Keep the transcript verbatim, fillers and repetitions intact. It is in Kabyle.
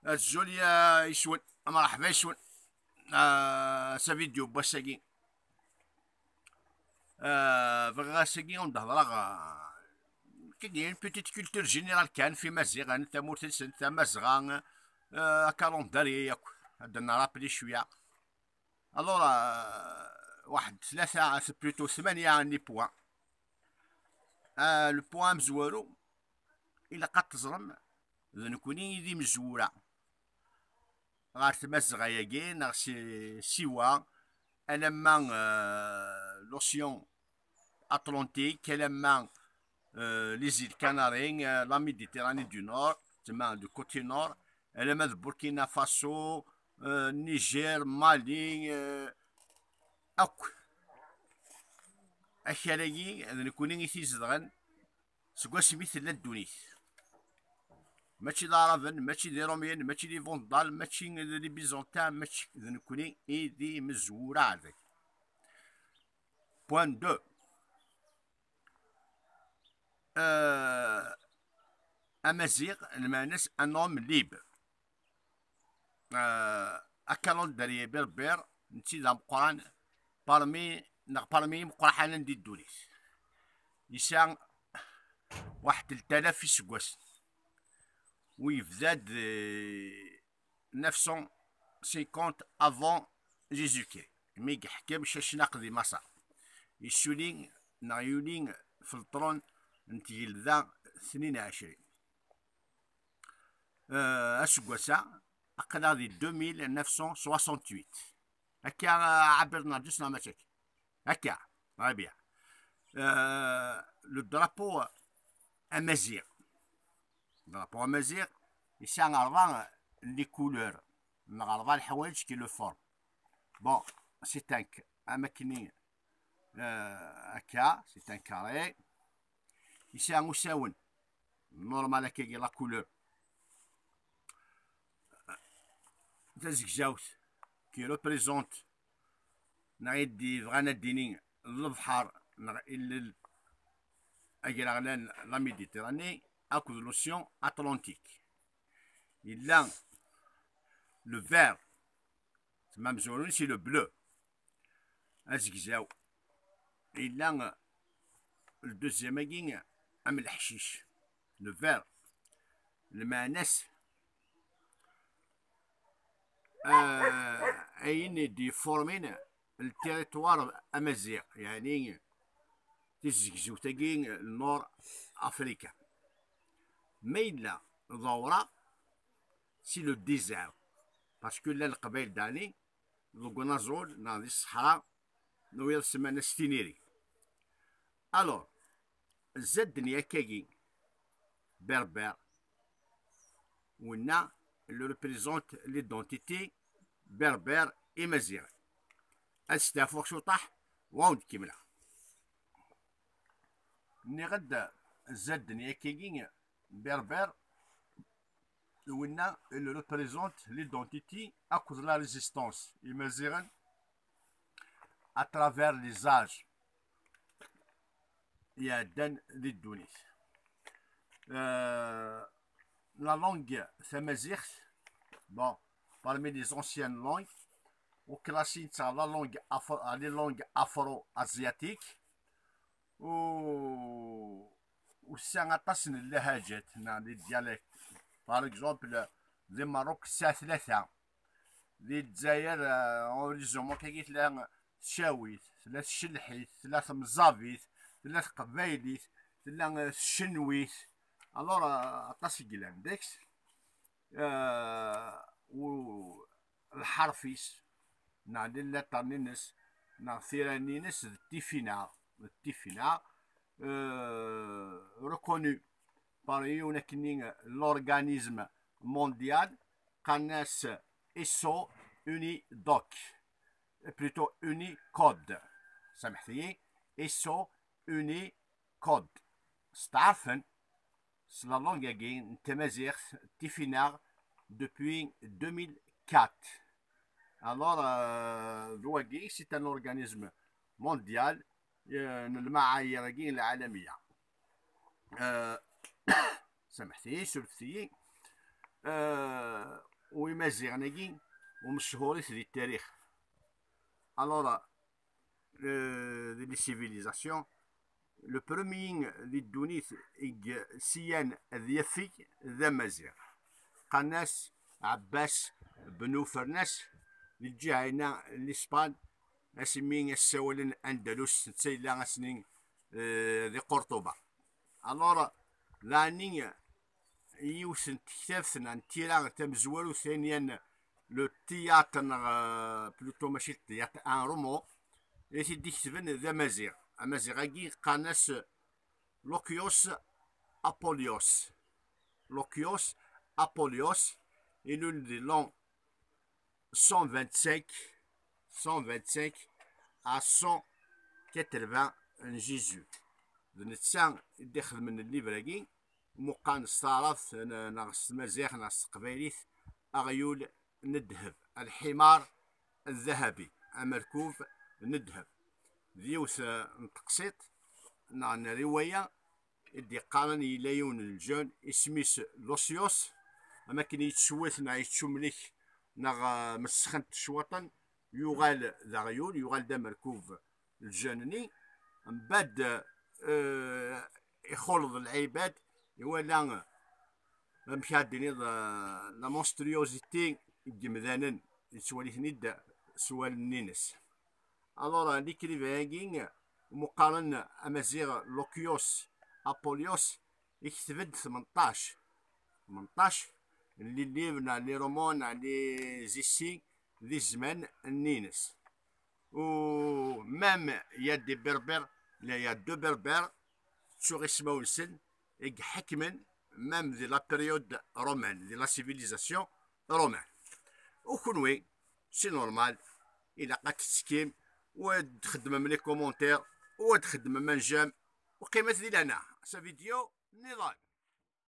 Azul ya iswen, mṛeḥba iswen. Ah, sa vidéo n wass-agi. Ah, bɣiɣ ass-agi ad d-hedreɣ, ah, kagi, une petite culture générale kan f Imaziɣen, tamurt-nsen, Tamazɣa, ah, akalendari yakk. Ad d-nrapli cwiya. Alors, ah, waḥed tlata, plutôt tmanya n les points. Ah, le point amezwaru, ilaq ad teẓrem, d nekkni i d imezwura ɣer Tmazɣa-agi, neɣ si, siwa alamma, euh, l'océan Atlantique, alamma, euh, les îles Canaries, euh, la Méditerranée du Nord, tma du côté nord, alamma d Burkina Faso, euh, Niger, Mali, euh, akk. Akal-agi d nekkni i t-izedɣen seg wasmi tella ddunit. Mačči d Aɛraben, mačči d Iṛumyen, mačči d Ibundal, mačči d les Byzantins, mačči d nekkni i d imezwura deg. Point deux. Euh, Amaziɣ, lmeɛna-s un homme libre. Euh, akalendari berber, netta d ameqqran parmi, neɣ parmi imeqqraḥanen di ddunit. Yesɛa waḥed n talaf iseggasen. U yebda-d, euh, neuf cent cinquante avant Jésus-Christ, mi yeḥkem Cacnaq di Maṣer. Yessuli neɣ yuli f lṭrun n tgelda tnin ɛecrin. Euh, aseggas-a, aql-aɣ di deux mille neuf cent soixante-huit. Akka, euh, Ɛabir Nardus neɣ mačči akka? Akka, très bien. Euh, le drapeau amaziɣ. Le drapeau amaziɣ, yesɛa ṛebɛa les couleurs, neɣ ṛebɛa leḥwayeǧ qui le forment. Bon, c'est un c-, am akken, euh, akka, c'est un carré. Yesɛa usawen, normal akkagi, la couleur. Tazegzawt, qui représente, neɣ i d-yebɣan ad d-tini, lebḥer, neɣ ilel agraɣlan, la Méditerranée, akked l'océan Atlantique. Yella le vert, tma amezwaru-nni, c'est le bleu. Azegzaw. Yella le deuxième-agi am leḥcic. Le vert. Lmeɛna-s, euh, ayen i d-yefformin le territoire amaziɣ, yeɛni tizegzewt-agi n Nord Afrika. Ma yella d awraɣ, c'est le désert, parce que llan Leqbayel daɣen deg unaẓul neɣ di ṣṣeḥra, n wiyaḍ semman-as tiniri. Alors, zzad-nni akkagi, berber, winna, il représente l'identité berbère imaziɣen. Ad steɛfuɣ cuṭaḥ, wa wen-d-kemmleɣ. Nniɣ-d zzad-nni akkagi, berber, winna, il représente l'identité akked la résistance imaziɣen à travers les âges iɛeddan di ddunit. Euh, la langue tamaziɣt, bon, parmi les anciennes langues, u classée la langue afro-, les langues afro-asiatiques, u, u tesɛa aṭas n llahajat, neɣ les dialectes. Par exemple, di Merruk tesɛa tlata. Di Lezzayer, euh, en résumé, akkagi tella tcawit, tella tcelḥit, tella temẓabit, tella teqbaylit, tella, euh, tcenwit. Alors, euh, aṭas i yellan deg-s. Euh, u lḥerf-is, neɣ les lettres-ines, neɣ tira-ines d tifinaɣ, d tifinaɣ, euh, reconnu par yiwen akkenni, l'organisme mondial, qqaren-as ISO Unidoc, plutôt Unicode, samḥet-iyi, ISO Unicode. Steɛṛfen s la langue-agi n tmaziɣt tifinaɣ depuis deux mille quatre. Alors, euh, d wagi, c'est un organisme mondial, euh, n lemɛayir-agi n lɛalamiya. Euh, samḥet-iyi, surfet-iyi. Euh, u Imaziɣen-agi u mechurit di tarix. Alors, euh, di les civilisations, le premier di ddunit i s-yan ad yafeg d Amaziɣ. Qqaren-as Ɛebbas ben Ufernas, di lǧiha-ina n Lispan, asmi as-ssawalen Andalus, netta yella ass-nni, euh, di Qurṭuba. Alors, daɣen yiwet n tektabt neɣ n tira tamezwarut, ayen yan le théâtre neɣ, euh, plutôt mačči le théâtre, un roman, i t-id-iketben d Amaziɣ. Amaziɣ-agi qqaren-as Lucius Appuleius. Lucius Appuleius, ilul di l'an cent vingt-cinq, cent vingt-cinq à cent quatre-vingts n Jésus. D netta i d-ixedmen livre-agi, meqqar s taɛrabt, n-, neɣ s tmaziɣt, neɣ s teqbaylit, Aɣyul n ddheb, الحمار الذهبي, amerkub n ddheb. D yiwet, eh, n teqsiṭ, neɣ n riwaya, i d-yeqqaren yella yiwen n lǧen, isem-is Lucius, am akken yettwet neɣ yettumlik, neɣ, eh, messxent cwaṭen, yuɣal d aɣyul, yuɣal d amerkub lǧen-nni. Mbadd, eh, ixuleḍ lɛibad, iwala, eh, amek ad d-tiniḍ, eh, la monstruosité n yemdanen, yettwali-ten-id s wallen-ines. Alors, l'écrivain-agi, meqqaren Amaziɣ Lucius Appuleius, ikteb-d tmenṭac, tmenṭac n les livres, neɣ les romans, neɣ les essais di zzman-nni-ines. U même il y a des Berbères, il y a deux Berbères, ttuɣ ismawen-nsen, i iḥekmen même di la période romaine, di la civilisation romaine. U kenwi, c'est normal, ilaq ad tettekkim, u ad txeddmem les commentaires, u ad txeddmem un j'aime, u qqimet di lehna. Sa vidéo nniḍen.